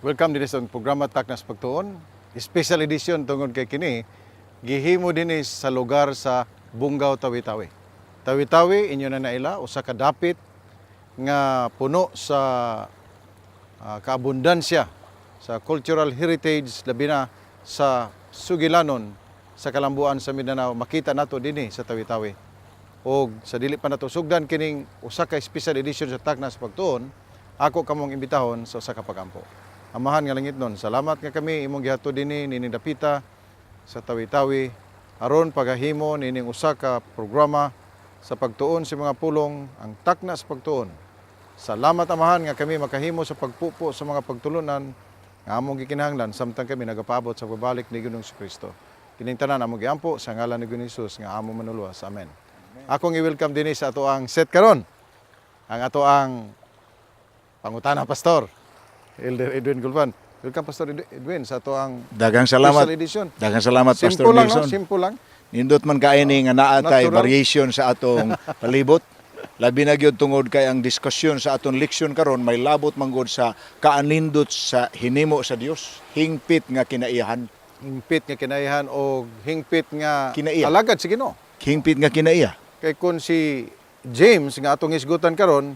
Welcome dinhi sa programa Taknas Pagtuon. Special edition tungod kay kini gihimo dinhi sa lugar sa Bongao, Tawi-Tawi. Tawi-Tawi, inyo na naila, usa ka dapit nga puno sa kaabundansya sa cultural heritage, labi na sa sugilanon sa kalambuan sa Mindanao, makita nato dinhi sa Tawi-Tawi. Og sa dili pa nato sugdan kining usa ka special edition sa Taknas Pagtuon, ako kamong imbitahon sa usa ka pagampo. Amahan nga langitnon, salamat nga kami imong gihatod dinhi nining dapita sa Tawi-Tawi aron paghahimo nining usa ka programa sa pagtuon sa mga pulong, ang Taknas Pagtuon. Salamat, Amahan, nga kami makahimo sa pagpupo sa mga pagtulunan nga among gikinahanglan samtang kami nagapaabot sa pagbalik ni Ginoong Kristo. Kining tanan among giampo sa ngalan ni Ginoong Hesus nga among manuluwas. Amen. Akong i-welcome dinhi sa ato ang set karon, ang ato ang pangutana pastor, Elder Edwin Gulban. Welcome, Pastor Edwin, sa ato ang Daghang salamat. Special edition. Daghang salamat, Pastor Simple lang, no? Nelson. Simple lang. Nindot man kaayo ni nga naa tay Natural. Variation sa atong palibot. Labi na gyud tungod kay ang diskusyon sa atong leksyon karon may labot manggod sa kaanindot sa hinimo sa Dios, hingpit nga kinaiyahan. Hingpit nga kinaiyahan o hingpit nga Kinaiya. Alagad sa Ginoo. Hingpit nga kinaiya. Kay kung si James nga atong hisgutan karon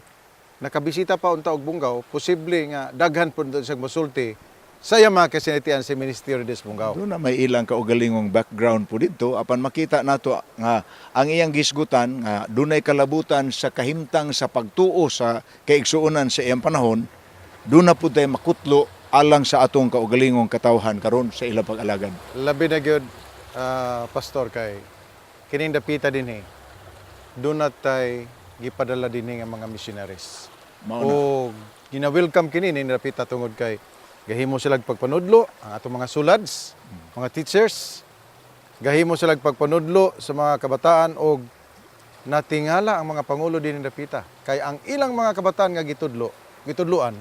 nakabisita pa unta og Bongao, posible nga daghan pud sa mosulti sa iya mga kasinatian sa Ministerio des Bongao. Doon na may ilang kaugalingong background po dito apan makita nato nga ang iyang gisgutan nga dunay kalabutan sa kahimtang sa pagtuo sa kaigsuonan sa iyang panahon, doon na pud tay makutlo alang sa atong kaugalingong katawhan karon sa ilang pag-alagad. Labi na gyud, pastor, kay kining dapita dinhi doon na tay gipadala dinhi nga mga missionaries. Mao na. O gina-welcome kini ni dapita tungod kay gahimo sila pagpanudlo ang atong mga sulads, mga teachers. Gahimo sila pagpanudlo sa mga kabataan og natingala ang mga pangulo dinhi dapita kay ang ilang mga kabataan nga gitudlo, gitudloan,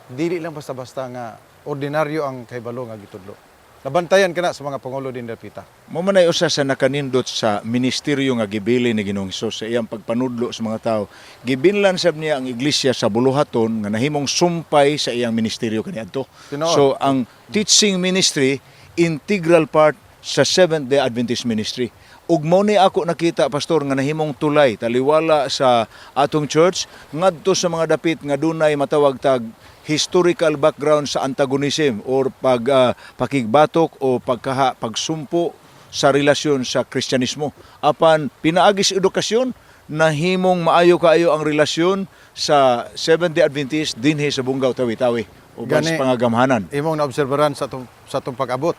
dili lang basta-basta nga ordinaryo ang kahibalo nga gitudlo. Nabantayan kana sa mga pangulo dinhi dapita. Mao man ay usa sa nakanindot sa ministeryo nga gibili ni Ginoong Hesus sa iyang pagpanudlo sa mga tao. Gibinlan sab niya ang iglesia sa buluhaton nga nahimong sumpay sa iyang ministeryo kaniadto. Tinuod. So ang teaching ministry, integral part sa Seventh Day Adventist ministry. Ug mao ni ako nakita, pastor, nga nahimong tulay taliwala sa atong church ngadto sa mga dapit nga dunay matawag tag historical background sa antagonism or pag pakigbatok o pagkaha pagsumpo sa relasyon sa Kristyanismo. Apan pinaagi sa edukasyon, nahimong maayo kaayo ang relasyon sa Seventh Day Adventist dinhi sa Bongao, Tawi-Tawi uban Gani. Sa pangagamhanan. Imong naobserbaran sa atong pag-abot.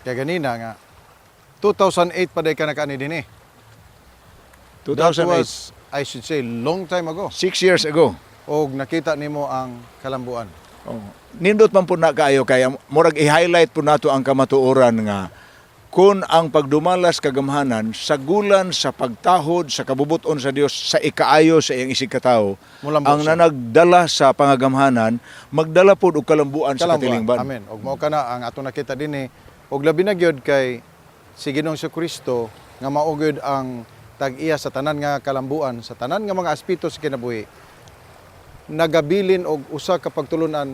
Kaya ganina nga 2008 pa day ka nakaani dinhi. That 2008. was, I should say, long time ago. 6 years ago. Og nakita nimo ang kalambuan. Oh. Nindot man po na kaayo kaya murag i-highlight po nato ang kamatuoran nga kung ang pagdumalas kagamhanan sagulan sa pagtahod sa kabubuton sa Dios sa ikaayo sa iyang isig katawo, Mulambo ang siya. Nanagdala sa pangagamhanan magdala pod og kalambuan sa Kalambuan. katilingban. Amen. Og mao kana ang atong nakita dinhi. Og labi na gyud kay si Ginoong Kristo nga mao gyud ang tag-iya sa tanan nga kalambuan, sa tanan nga mga aspeto sa kinabuhi, nagabilin og usa ka pagtulunan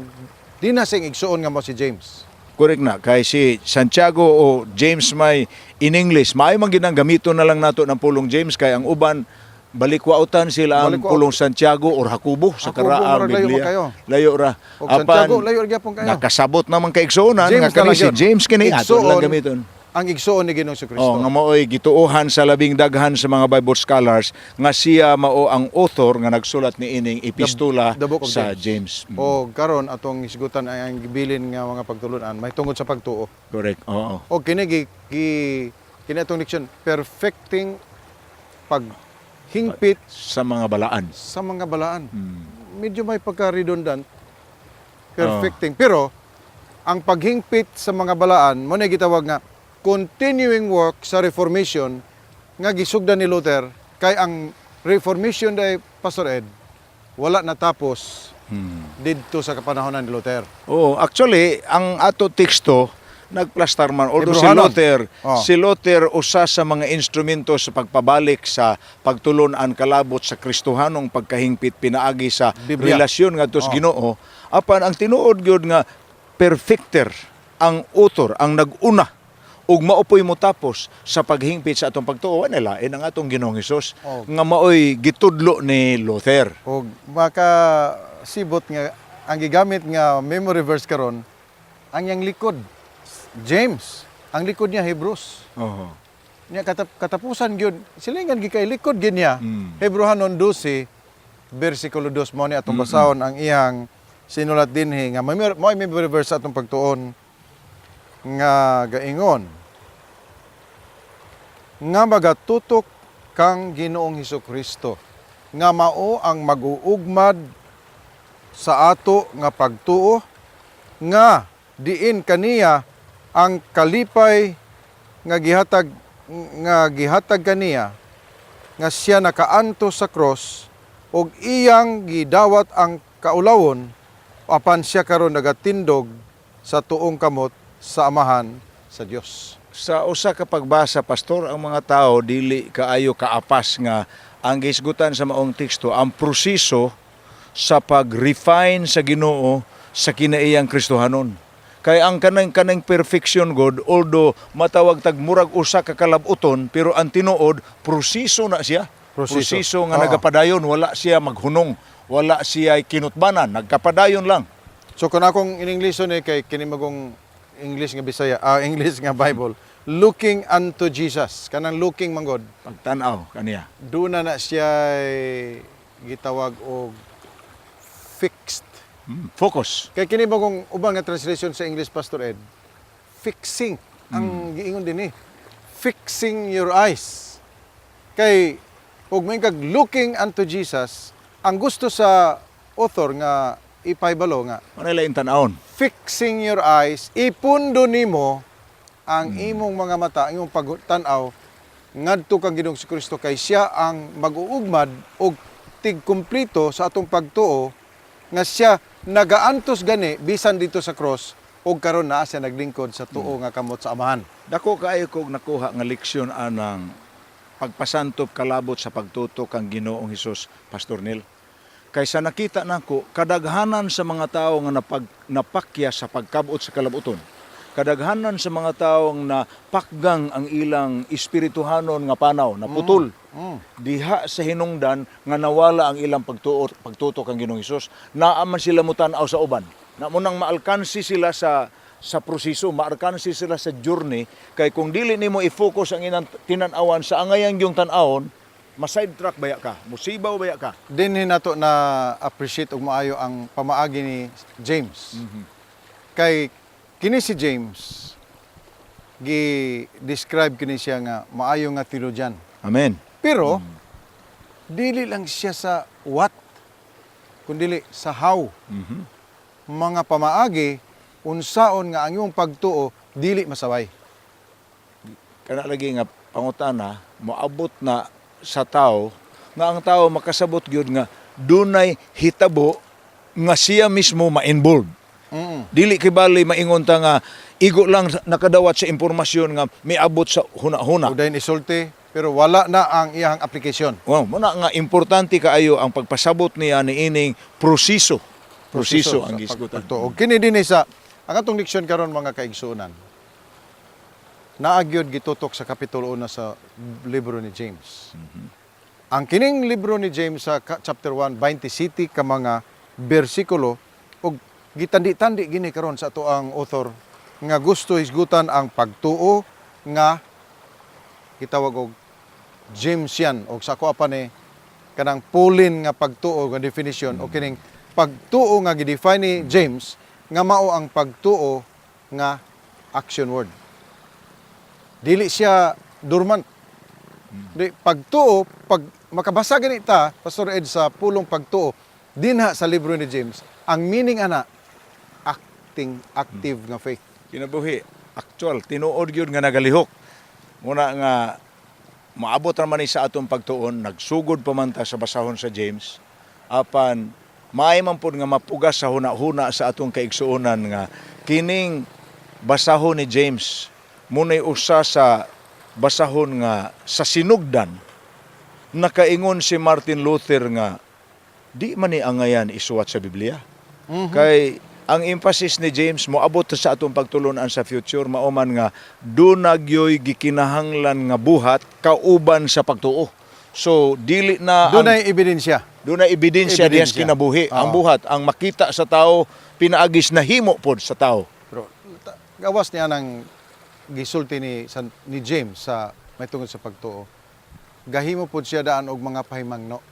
dinha sa iyang igsuon nga mo si James. Correct na kay si Santiago o James may in English, maayo man gid ang gamiton na lang nato ng pulong James kay ang uban balikwautan sila ang Balikwaut. Pulong Santiago or Jacobo sa Jacobo, karaang murag layo Biblia. man kayo. Layo ra. Og Santiago, layo ra gyapon kayo. Nakasabot naman kay igsuonan James nga kani na lang si yun. James kini ato Igsuon, lang gamiton. ang igsuon ni Ginoong Kristo. Oh, nga mao'y gituohan sa labing daghan sa mga Bible scholars nga siya mao ang author nga nagsulat ni ining epistola The Book of sa James. James. O karon atong hisgutan ay ang gibilin nga mga pagtulunan may tungod sa pagtuo. Correct. Oo. O kini gi, gi kini atong leksyon, perfecting paghingpit sa mga balaan. Sa mga balaan. Medyo may pagka-redundant. Perfecting. Pero ang paghingpit sa mga balaan mo na gitawag nga continuing work sa Reformation nga gisugdan ni Luther, kay ang Reformation day, Pastor Ed, wala natapos didto sa kapanahonan ni Luther. Oh, actually ang ato teksto nagplastar man, although si Hebrohanon. Luther, si Luther usa sa mga instrumento sa pagpabalik sa pagtulon-an kalabot sa Kristohanong pagkahingpit pinaagi sa Biblia. Relasyon ngadto sa Ginoo. Apan ang tinuod gyud nga perfecter, ang author, ang nag-una ug mao poy motapos sa paghingpit sa atong pagtuo, wala lain ang atong Ginoong Hesus nga maoy gitudlo ni Luther. Og maka sibot nga ang gigamit nga memory verse karon, ang iyang likod James, ang likod niya Hebrews. Nya katapusan gyud silingan gikay likod gyud niya. Hebrehanon 12 bersikulo 2 mo ni atong basahon ang iyang sinulat dinhi nga may memory verse sa atong pagtuon nga gaingon nga magatutok kang Ginoong Hesus Kristo nga mao ang maguugmad sa ato nga pagtuo, nga diin kaniya ang kalipay nga gihatag kaniya nga siya nakaantos sa cross ug iyang gidawat ang kaulawon, apan siya karon nagatindog sa tuong kamot sa Amahan sa Dios. Sa usa ka pagbasa, pastor, ang mga tao dili kaayo kaapas nga ang gihisgutan sa maong teksto ang proseso sa pag-refine sa Ginoo sa kinaiyang Kristohanon. Kay ang kanang perfection God, although matawag tag murag usa ka kalabuton, pero ang tinuod proseso na siya. Proseso. Proseso nga nagapadayon, wala siya maghunong, wala siya kinutbanan, nagkapadayon lang. So kung akong in English ni kay kini magong English nga Bisaya, English nga Bible, "Looking unto Jesus." Kanang looking man god, Pagtan-aw kaniya. Doon na siya gitawag og fixed. Focus. Kay kini bagong uban nga translation sa English, Pastor Ed, fixing ang giingon dinhi. Fixing your eyes. Kay ug may kag "looking unto Jesus", ang gusto sa author nga ipahibalo nga Ano laing tan-awon? Fixing your eyes, ipundo nimo ang imong mga mata, ang imong pagtan-aw ngadto kang Ginoong Kristo kay siya ang mag-uugmad og tigkumpleto sa atong pagtuo nga siya nagaantos gani bisan dito sa cross ug karon naa siya naglingkod sa tuo nga kamot sa Amahan. Dako kaayo kog nakuha nga leksyon anang pagpasantop kalabot sa pagtuto kang Ginoong Hesus, Pastor Neil. Kay sa nakita nako, kadaghanan sa mga tao nga napakya sa pagkabot sa kalabuton. Kadaghanan sa mga tao nga napakgang ang ilang espirituhanon nga panaw, naputol. Diha sa hinungdan nga nawala ang ilang pagtuo, pagtuto kang Ginoong Hesus, naa man sila mutan-aw sa uban. Na munang maalkansi sila sa proseso, maalkansi sila sa journey, kay kung dili nimo i-focus ang inang tinan-awan sa angayang yung tan-awon, ma-sidetrack baya ka, musibaw baya ka. Dinhi nato na appreciate og maayo ang pamaagi ni James. Kay kini si James, gi-describe kini siya nga maayo nga theologian. Amen. Pero dili lang siya sa what, kundili sa how. Mga pamaagi unsaon nga ang imong pagtuo dili masaway. Kana lagi nga pangutana, moabot na sa tao nga ang tao makasabot gyud nga dunay hitabo nga siya mismo ma-involve. Dili kay bali maingon ta nga igo lang nakadawat sa impormasyon nga miabot sa huna-huna. O dayon isulti pero wala na ang iyang application. Wow, muna nga importante kaayo ang pagpasabot niya niining proseso. Proseso ang sa gisgutan. pagtuo. Kini dinhi sa ang atong leksyon karon, mga kaigsuonan. Naa gyud gitutok sa kapitulo 1 sa libro ni James. Ang kining libro ni James sa chapter 1, 27 ka mga bersikulo ug gitandi-tandi gini karon sa ato ang author nga gusto hisgutan ang pagtuo nga gitawag og Jamesian og sa ako pa ni kanang Pauline nga pagtuo nga definition o kining pagtuo nga gi-define ni James nga mao ang pagtuo nga action word. Dili siya dormant. Di pagtuo, pag makabasa gani ta, Pastor Ed, sa pulong pagtuo dinha sa libro ni James, ang meaning ana acting, active nga faith. Kinabuhi, actual, tinuod gyud nga nagalihok. Muna nga maabot ra man ni sa atong pagtuon, nagsugod pa man ta sa basahon sa James, apan maay man pod nga mapugas sa huna-huna sa atong kaigsuonan nga kining basahon ni James munay usa sa basahon nga sa sinugdan nakaingon si Martin Luther nga di man ni angayan isuwat sa Biblia. Kay ang emphasis ni James moabot sa atong pagtulunan sa future, mao man nga duna gyoy gikinahanglan nga buhat kauban sa pagtuo. So dili na ang Dunay ebidensya. Dunay ebidensya diha sa Ebidensya. kinabuhi. Ang buhat, ang makita sa tao, pinaagis na himo pod sa tao. Pero gawas niya ng gisulti ni James sa may tungod sa pagtuo. Gahimo pod siya daan og mga pahimangno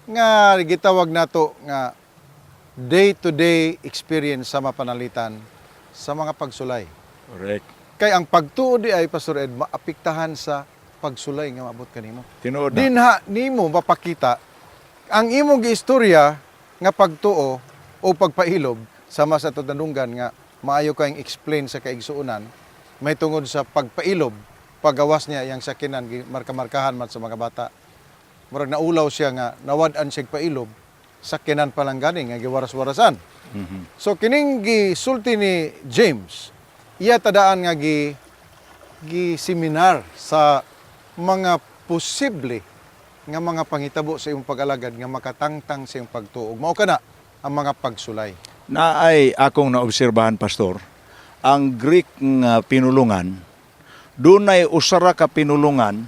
nga gitawag nato nga day-to-day experience sa mapanalitan sa mga pagsulay. Correct. Kay ang pagtuo di ay, Pastor Ed, maapektahan sa pagsulay nga maabot kanimo. Tinuod na. Dinha nimo mapakita ang imong giistorya nga pagtuo o pagpailob sama sa tudandunggan nga maayo kayong explain sa kaigsuonan may tungod sa pagpailob, pagawas niya iyang sakinan, marka-markahan man sa mga bata. Murag naulaw siya nga nawad-an siya pailob, sakinan pa lang gani nga giwaras-warasan. So kining gisulti ni James, iya tadaan nga gi gi seminar sa mga posible nga mga panghitabo sa imong pag-alagad nga makatangtang sa imong pagtuo. Mao kana ang mga pagsulay. Naay akong naobserbahan, Pastor, ang Greek nga pinulungan, dunay usara ka pinulungan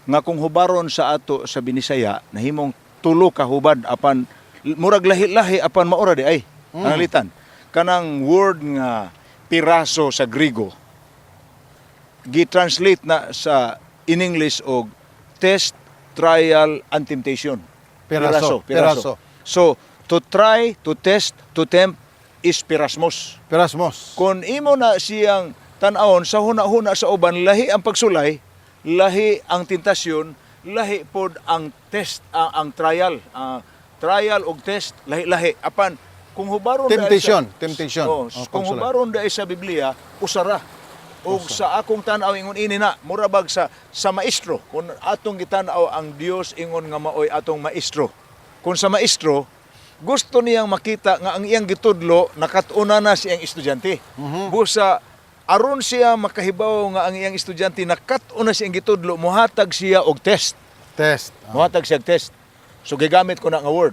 nga kung hubaron sa ato sa Binisaya, nahimong tulo ka hubad apan murag lahi-lahi apan maora di ay. Panalitan. Kanang word nga piraso sa Grigo, gi-translate na sa in English og test, trial, and temptation. Piraso, Piraso. piraso. So, to try, to test, to tempt is pirasmos. Perasmos. Kung imo na siyang tan-awon sa huna-huna sa uban, lahi ang pagsulay, lahi ang tentasyon, lahi pod ang test, ang trial. Trial og test, lahi-lahi. Apan, kung hubaron dahil Temptation, temptation. Oh, O, kung pagsulay. hubaron dahil sa Biblia, usara. Og sa akong tan-aw ingon ini na, mura bag sa maestro. Kung atong gitan-aw ang Dios ingon nga maoy atong maestro. Kung sa maestro, gusto niyang makita nga ang iyang gitudlo nakat-una na siyang estudyante. Busa aron siya makahibaw nga ang iyang estudyante nakat-una siyang gitudlo, mohatag siya og test. Test. Mohatag siya og test. So gigamit ko na nga word.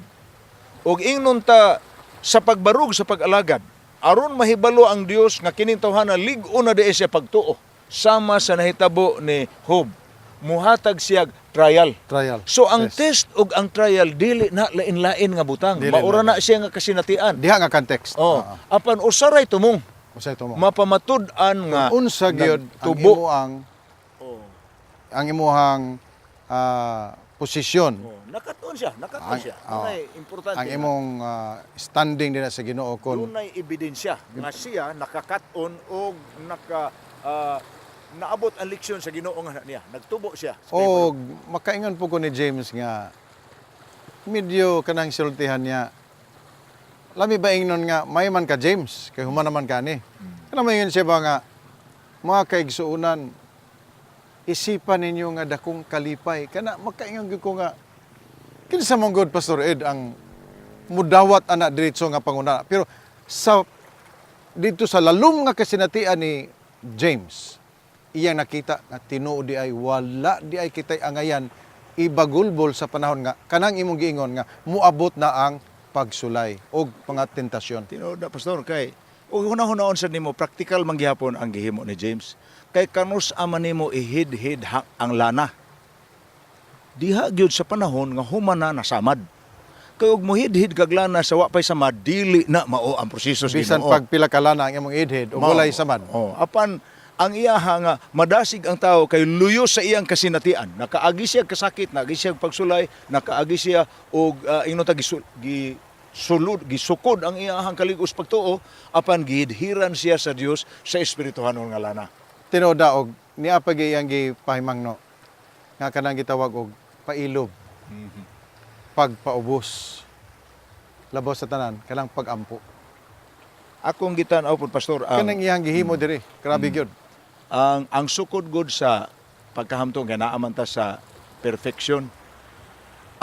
Og ingnon ta sa pagbarug sa pag-alagad, aron mahibalo ang Dios nga kining tawhana lig-on na diay siya pagtuo, sama sa nahitabo ni Job. Muhatag siya trial. Trial. So ang test ug ang trial dili na lain-lain nga butang. Dili Maura na. na siya nga kasinatian. Diha nga context. Oh, apan usaray tumong Unsay tumo? mapamatud-an nga Unsa gyud ang nagtubo. imuang ang imuhang posisyon, Oh, nakatuon siya, nakatuon siya. Dunay importante ang na imong standing dinha sa Ginoo kon dunay ebidensya nga siya nakakaton og naka naabot ang leksyon sa Ginoo nga niya. Nagtubo siya sa og makaingon po ko ni James nga medyo kanang sultihan niya, lami ba ingnon nga may man ka James kay human naman ka ni, kanang maingon siya ba nga, "Mga kaigsuonan, isipan ninyo nga dakong kalipay." Kana makaingon gyud ko nga kinsa man gud, Pastor Ed, ang mudawat ana diretso nga panguna, pero sa dito sa lalom nga kasinatian ni James, iyang nakita nga tinuod di ay wala di ay kitay angayan ibagulbol sa panahon nga kanang imong giingon nga muabot na ang pagsulay og mga tentasyon. Tinuod na, Pastor, kay ug hunahunahon sa nimo, practical man gihapon ang gihimo ni James. Kay kanus ama nimo ihid-hid ang lana? Diha gyud sa panahon nga human na nasamad. Kay og mohidhid kag lana sa wa pay samad, dili na mao ang proseso sa Bisan Ginoo. pag pila ka lana ang imong idhid ug Mao. walay samad. Oh, apan ang iyaha nga madasig ang tao kay luyo sa iyang kasinatian. Nakaagi siya kasakit, nakaagi siya pagsulay, nakaagi siya og ingnon ta gisulod, gisukod ang iyahang kalig-os pagtuo, apan gihidhiran siya sa Dios sa espirituhanon nga lana. Tinuod na, og niya pa gyud iyang gipahimangno nga kanang gitawag og pailob, pagpaubos, labaw sa tanan kanang pagampo. Akong gitan-aw pud, Pastor, ang Kanang iyang gihimo diri, grabe gyud. Ang sukod gud sa pagkahamtong kay naa man ta sa perfection.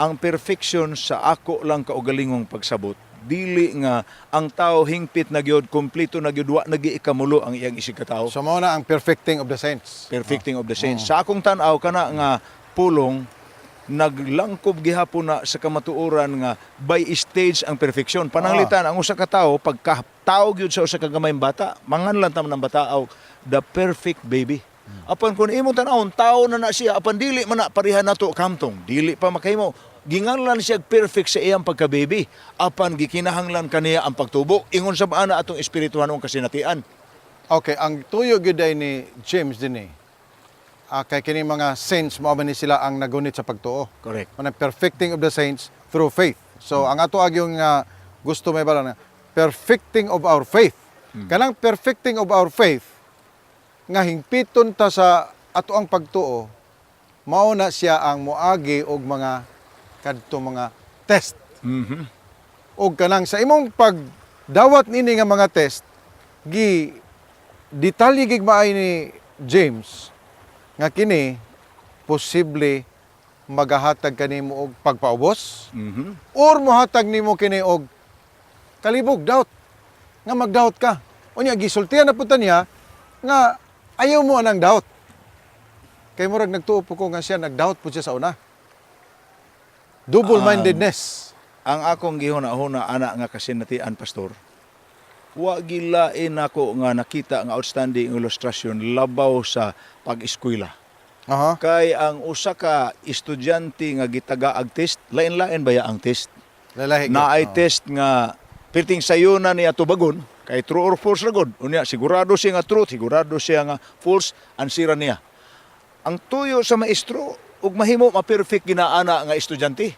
Ang perfection sa ako lang kaugalingong pagsabot, dili nga ang tao hingpit na gyud, kompleto na gyud, wa na gyud ikamulo ang iyang isig katao. So mao na ang perfecting of the saints. Perfecting of the saints. Sa akong tan-aw kana nga pulong Naglangkob gihapon na sa kamatuoran nga by stage ang perfection. Pananglitan ang usa ka tawo, pagka tao gyud sa usa ka gamayng bata, manganlan ta man ang bata og the perfect baby. Apan kung imong tan-awon, tao na na siya, apan dili man na pareha nato kamtong, dili pa makahimo. Ginganlan siya perfect sa iyang pagka-baby, apan gikinahanglan kaniya ang pagtubo. Ingon sa ana atong espirituhanong kasinatian. Okay, ang tuyo gyud ay ni James dinhi. Kay kini mga saints, mao man ni sila ang nagunit sa pagtuo. Correct. Manang perfecting of the saints through faith. So ang ato agyong gusto may bala na perfecting of our faith. Kanang perfecting of our faith nga hingpiton ta sa ato ang pagtuo, mao na siya ang moagi og mga kadto mga test. Og kanang sa imong pagdawat nini nga mga test, gi detalye gig maay ni James nga kini posible magahatag kanimo og pagpaubos or mohatag nimo kini og kalibog, doubt, nga magdoubt ka. Unya gisultihan na pud ta niya nga ayaw mo anang doubt, kay murag nagtuo po ko nga siya nagdoubt po siya sa una, double-mindedness. Ang akong gihuna-huna ana nga kasinatian, pastor, wa gilain nako nga nakita nga outstanding illustration labaw sa pag-eskwela. Kay ang usa ka estudyante nga gitaga og test, lain-lain baya ang test? Lalahi. Naay test nga perting sayo na niya tubagon kay true or false ra gud. Unya sigurado siya nga truth, sigurado siya nga false, ansira niya. Ang tuyo sa maestro ug mahimo ma-perfect ginaana nga estudyante.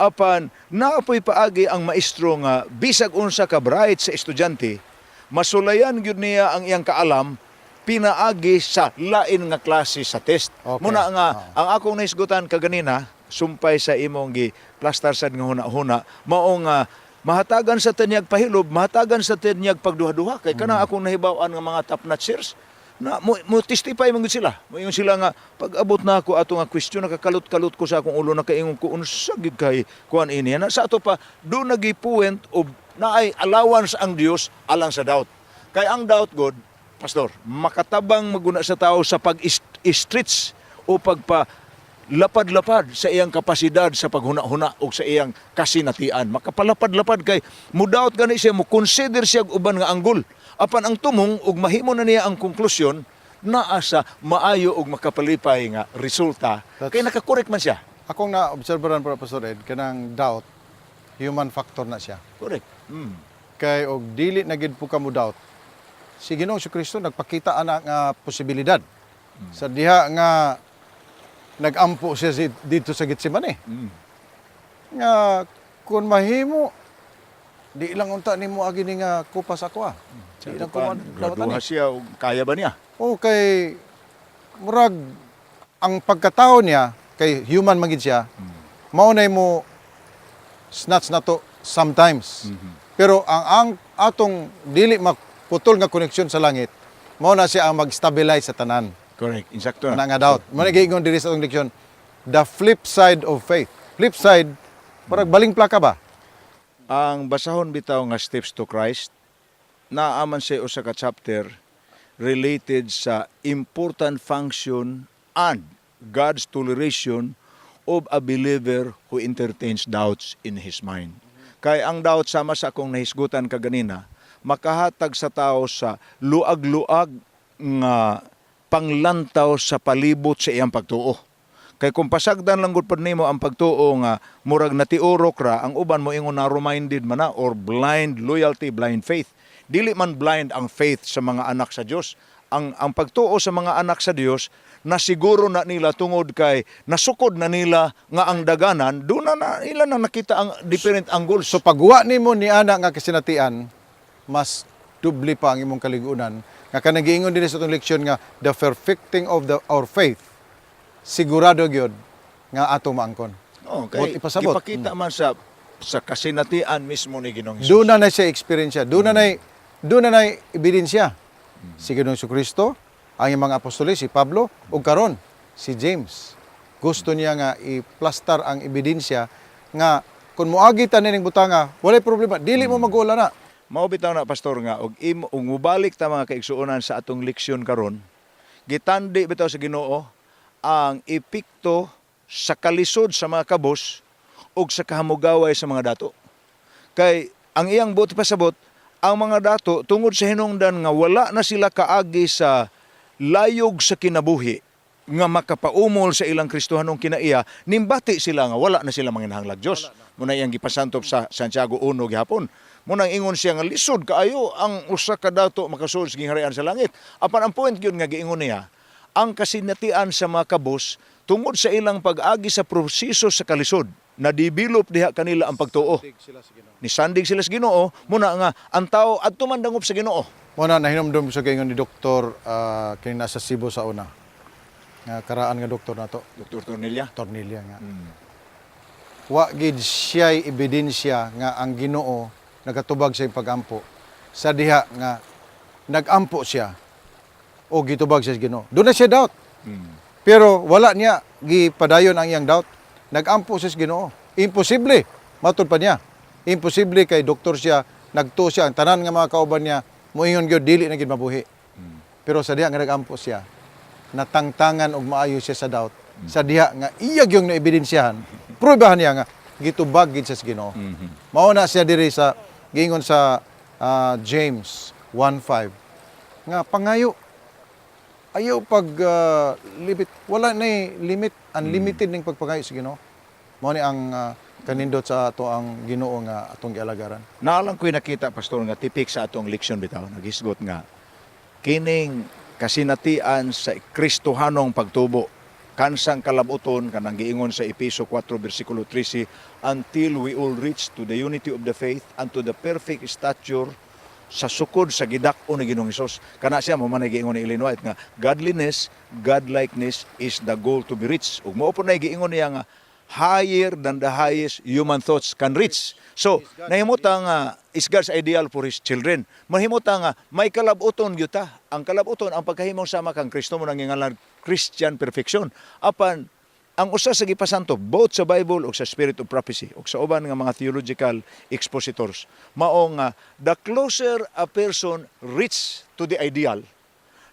Apan naapoy paagi ang maestro nga bisag unsa ka bright sa estudyante, masulayan gyud niya ang iyang kaalam pinaagi sa lain nga klase sa test. Muna nga ang akong nahisgutan kaganina sumpay sa imong gi plastar sad nga huna-huna, mao nga mahatagan sa tanyag pahilob, mahatagan sa tanyag pagduha-duha, kay kana akong nahibaw-an nga mga top notchers na mo testify man gud sila. Moingon sila nga pag abot na ako ato nga question, nakakalot-kalot ko sa akong ulo, nakaingon ko unsa gyud kay kuan ini na sa ato pa do nagi point of naay allowance ang Dios alang sa doubt. Kay ang doubt god, pastor, makatabang maguna sa tao sa pag-stretch o pagpa lapad-lapad sa iyang kapasidad sa paghuna-huna o sa iyang kasinatian. Makapalapad-lapad kay mudaot gani siya, mo consider siya og uban nga anggol. Apan ang tumong ug mahimo na niya ang konklusyon naa sa maayo ug makapalipay nga resulta kay nakakorek man siya. Akong na-obserbaran po, Pastor Ed, kanang doubt, human factor na siya. Correct. Kay og dili na gid po ka mo doubt, si Ginoong Kristo nagpakita ana nga posibilidad. Sa diha nga nagampo siya dito sa Getsemane. Nga kung mahimo, di lang unta nimo agi ni nga kupas ako ah. Di lang ko dawatan Graduha ni. siya ug kaya ba niya? O kay murag ang pagkatao niya kay human man gid siya. Mao nay mo snatch na to sometimes. Pero ang atong dili maputol nga koneksyon sa langit, mao na siya ang mag-stabilize sa tanan. Correct. Insakto na. Ana nga doubt. Mao na giingon diri sa atong leksyon, the flip side of faith. Flip side, murag baling plaka ba? Ang basahon bitaw nga Steps to Christ, naaman siya usa ka chapter related sa important function and God's toleration of a believer who entertains doubts in his mind. Kay ang doubt, sama sa akong nahisgutan kaganina, makahatag sa tao sa luag-luag nga panglantaw sa palibot sa iyang pagtuo. Kay kung pasagdan lang gud pud nimo ang pagtuo nga murag natiurok ra, ang uban mo ingon narrow-minded man na or blind loyalty, blind faith. Dili man blind ang faith sa mga anak sa Dios. Ang pagtuo sa mga anak sa Dios nasiguro na nila tungod kay nasukod na nila nga ang daganan do na, na ila na nakita ang different angles. So pagwa nimo ni ana nga kasinatian, mas dubli pa ang imong kaligunan. Nga kanang giingon dinhi sa atong leksyon nga the perfecting of the our faith, sigurado gyud nga ato maangkon. Oh, Buot kay ipasabot. gipakita man sa kasinatian mismo ni Ginoong Hesus. Doon na na siya eksperyensya, doon na na ebidensya. Si Ginoong Kristo, ang iyang mga apostoles, si Pablo, ug karon si James. Gusto niya nga i-plastar ang ebidensya nga kung moagi ta nining butanga, walay problema, dili mo mag-ula na. Mao bitaw na, pastor, nga og imo og mobalik ta, mga kaigsuonan, sa atong leksyon karon, gitandi bitaw sa Ginoo ang epekto sa kalisod sa mga kabos ug sa kahamugaway sa mga dato. Kay ang iyang buot pasabot, ang mga dato, tungod sa hinungdan nga wala na sila kaagi sa layog sa kinabuhi nga makapaumol sa ilang Kristohanong kinaiya, nimbati sila nga wala na sila manginahanglag Dios. Muna iyang gipasantop sa Santiago 1 gihapon. Munang ingon siya nga lisod kaayo ang usa ka dato makasuod sa gingharian sa langit. Apan ang point gyud nga giingon niya, ang kasinatian sa mga kabos tungod sa ilang pag-agi sa proseso sa kalisod, na develop diha kanila ang pagtuo. Nisandig sila sa Ginoo, muna nga ang tao adto man dangop sa Ginoo. Muna nahinumdum sa gaingon ni Doktor kini nasa Cebu sa una. Nga karaan nga doktor nato, Dr. Tornilla. Tornilla nga. Wa gid siya'y ebidensya nga ang Ginoo nagatubag sa iyang pagampo sa diha nga nagampo siya o gitubag siya sa Ginoo. Doon na siya doubt. Pero wala niya gipadayon ang iyang doubt. Nagampo siya sa Ginoo. Imposible. Matud pa niya. Imposible kay doktor siya, nagtuo siya ang tanan nga mga kauban niya, moingon gyud dili na gid mabuhi. Pero sa diha nga nagampo siya, natangtangan og maayo siya sa doubt. Sa diha nga iya gyung naebidensyahan, pruebahan niya nga gitubag gid siya sa Ginoo. Mao na siya diri sa giingon sa James 1:5 nga pangayo, ayaw pag limit, wala na limit, unlimited ning pagpangayo sa Ginoo. Mao ni ang kanindot sa ato ang Ginoo nga atong gialagaran. Naalang ko'y nakita, Pastor, nga tipik sa atong leksyon bitaw, naghisgot nga, kining kasinatian sa Kristohanong pagtubo, kansang kalabuton, kanang giingon sa Epeso 4, versikulo 13, until we all reach to the unity of the faith and to the perfect stature sa sukod sa gidak-o ni Ginoong Hesus. Kana siya mo man giingon ni Ellen White nga godliness, godlikeness is the goal to be reached. Ug mao po na giingon niya nga higher than the highest human thoughts can reach. So, nahimutang nga is God's ideal for His children. Mahimutang nga may kalabuton gyud ta. Ang kalabuton, ang pagkahimong sama kang Kristo, mo nang gingalan Christian perfection. Apan ang usa sa gipasanto both sa Bible ug sa Spirit of Prophecy ug sa uban nga mga theological expositors, mao nga the closer a person reach to the ideal,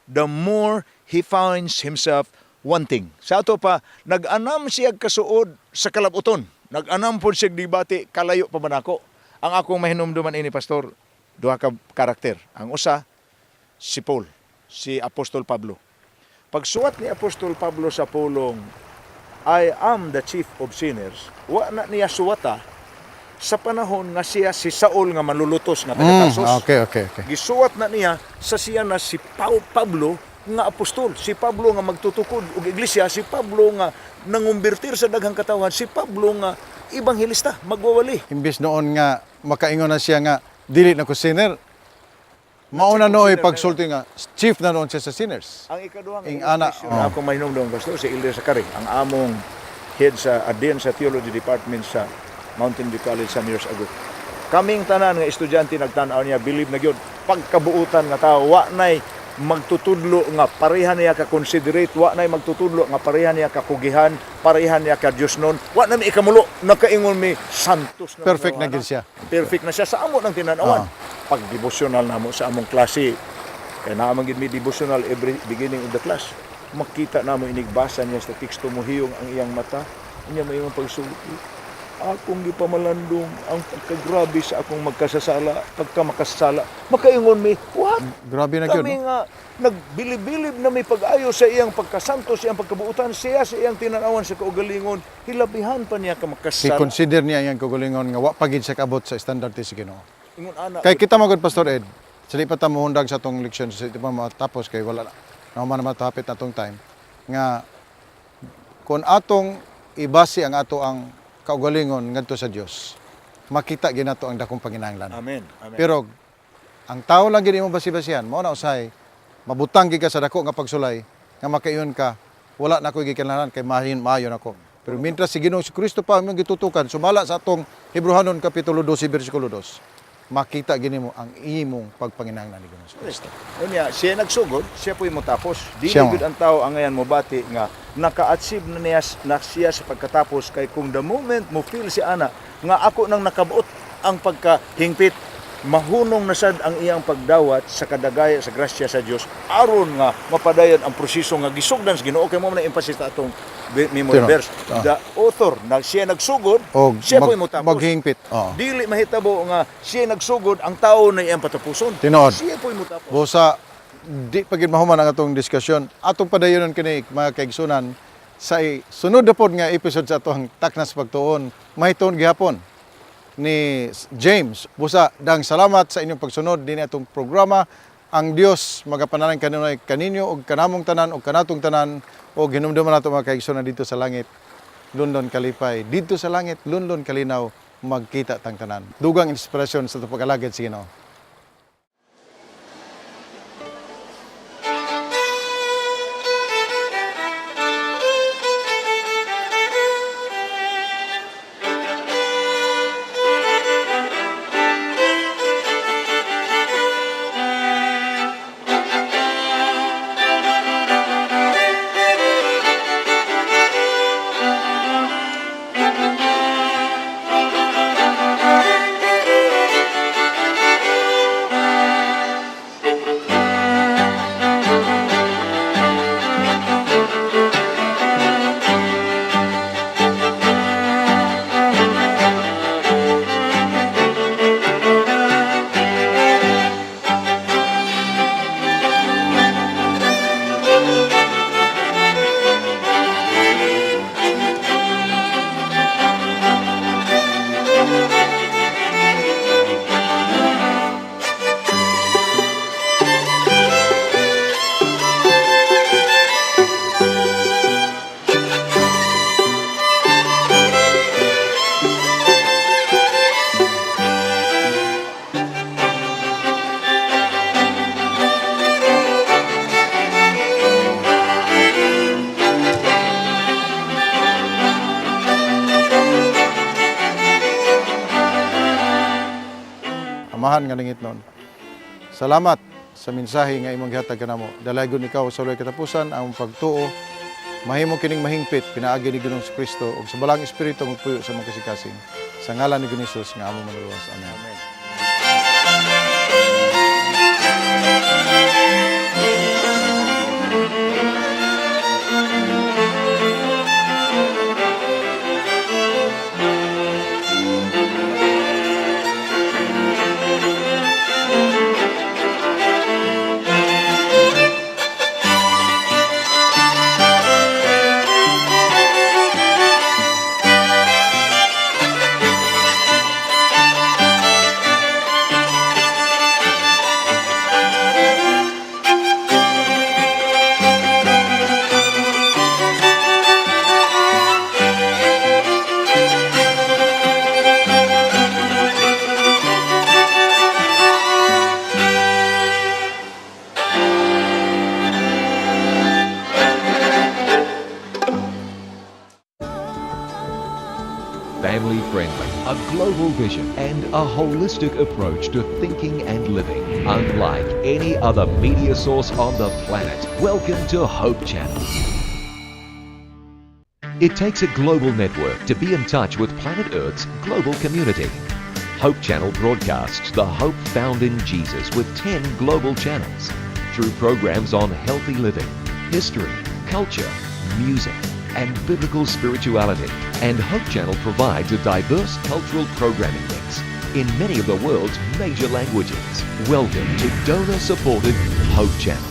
the more he finds himself wanting. Sa ato pa, nag-anam siya kasuod sa kalabuton. Nag-anam pod siya debate, kalayo pa man ako. Ang akong mahinumduman ini, Pastor, duha ka karakter. Ang usa, si Paul, si Apostol Pablo. Pagsuwat ni Apostol Pablo sa pulong, "I am the chief of sinners," wa na niya suwata sa panahon nga siya si Saul nga manlulutos nga taga Tarsus. Okay okay okay Gisuwat na niya sa siya na si Pablo nga apostol, si Pablo nga magtutukod og iglesia, si Pablo nga nangumbirtir sa daghang katawhan, si Pablo nga ebanghelista, magwawali. Imbis noon nga makaingon na siya nga dili na ko sinner, mao na nooy pagsulti nga chief na noon siya sa sinners. Ang ikaduhang Ing ana, illustration na akong mahinumdum, Pastor, si Elder Sakari, ang among head sa dean sa theology department sa Mountain View College some years ago. Kaming tanan nga estudyante nagtan-aw niya, believe na gyud pagkabuutan nga tao, wa nay magtutudlo nga pareha niya ka considerate, wa nay magtutudlo nga pareha niya ka kugihan, pareha niya ka Dios nun, wa na mi ikamulo, nakaingon mi santos na Perfect na mga gyud siya. Perfect na siya sa amo ng tinanawan. Pag devotional namo sa among klase, kay naa man gid mi devotional every beginning of the class. Makita namo inigbasa niya sa teksto, mohiyong ang iyang mata, unya may imong pagsulti. "Akong gipamalandong ang pagkagrabe sa akong magkasasala, pagkamakasasala." Makaingon mi, what? Grabe na gyud. Kami No? nga nagbilib-bilib na may pag-ayo sa iyang pagkasanto, sa iyang pagkabuutan, siya sa iyang tinanawan sa kaugalingon, hilabihan pa niya ka makasala. I-consider niya iyang kaugalingon nga wa pa gid siya kaabot sa standard sa Ginoo. Ingon ana. Kay kita magod, Pastor Ed, sa di pa ta mohundag sa atong leksyon, sa di pa matapos kay wala na. Naman naman hapit na atong time nga kung atong ibase ang ato ang kaugalingon ngadto sa Dios, makita ginato ang dakong panginahanglan. Amen. Amen. Pero ang tao lang gid imong basi-basihan, mao na usahay mabutang gid ka sa dako nga pagsulay nga makaingon ka, "Wala na ko'y gikinahanglan kay mahin maayo nako." Pero mientras si Ginoong Kristo pa imong gitutukan sumala sa atong Hebreohanon kapitulo 12 bersikulo 2, makita gini mo ang imong pagpanginahanglan ni Ginoong Kristo. Unya, siya nagsugod, siya po'y motapos. Dili Siya mo. Gud ang tao angayan mo bati nga naka-achieve na niya na siya sa pagkatapos, kay kung the moment mo feel si ana nga ako nang nakabuot ang pagkahingpit, Mahunong na sad ang iyang pagdawat sa kadagaya sa grasya sa Dios aron nga mapadayon ang proseso nga gisugdan sa Ginoo, kay mao man ang emphasis sa atong memory Tinuod. verse. The author na siya nagsugod, Og siya po'y motapos. maghingpit. Oo. Dili mahitabo nga siya nagsugod, ang tao na iyang patapuson. Tinuod. Siya po'y motapos. Busa di pa gid mahuman ang atong diskusyon. Atong padayonon kini, mga kaigsunan, sa sunod na pod nga episode sa atong Taknas Pagtuon. Mahituon gihapon ni James. Busa dang salamat sa inyong pagsunod dinhi atong programa. Ang Dios magapanalangin kanunay kaninyo ug kanamong tanan ug kanatong tanan, ug hinumduman nato, mga kaigsunan, dito sa langit lunlon kalipay, dito sa langit lunlon kalinaw, magkita tang tanan. Dugang inspirasyon sa atong pag-alagad sa Ginoo. Amahan nga langitnon, salamat sa mensahe nga imong gihatag kanamo. Dalaygon ikaw sa walay katapusan ang pagtuo. Mahimo kining mahingpit pinaagi ni Ginoong Kristo ug sa Balaang Espiritu magpuyo sa mga kasing-kasing. Sa ngalan ni Ginoong Hesus nga among manluluwas. Amen. Amen. Family friendly, a global vision, and a holistic approach to thinking and living. Unlike any other media source on the planet. Welcome to Hope Channel. It takes a global network to be in touch with planet Earth's global community. Hope Channel broadcasts the hope found in Jesus with 10 global channels through programs on healthy living, history, culture, music, and biblical spirituality. And Hope Channel provides a diverse cultural programming mix in many of the world's major languages. Welcome to donor supported Hope Channel.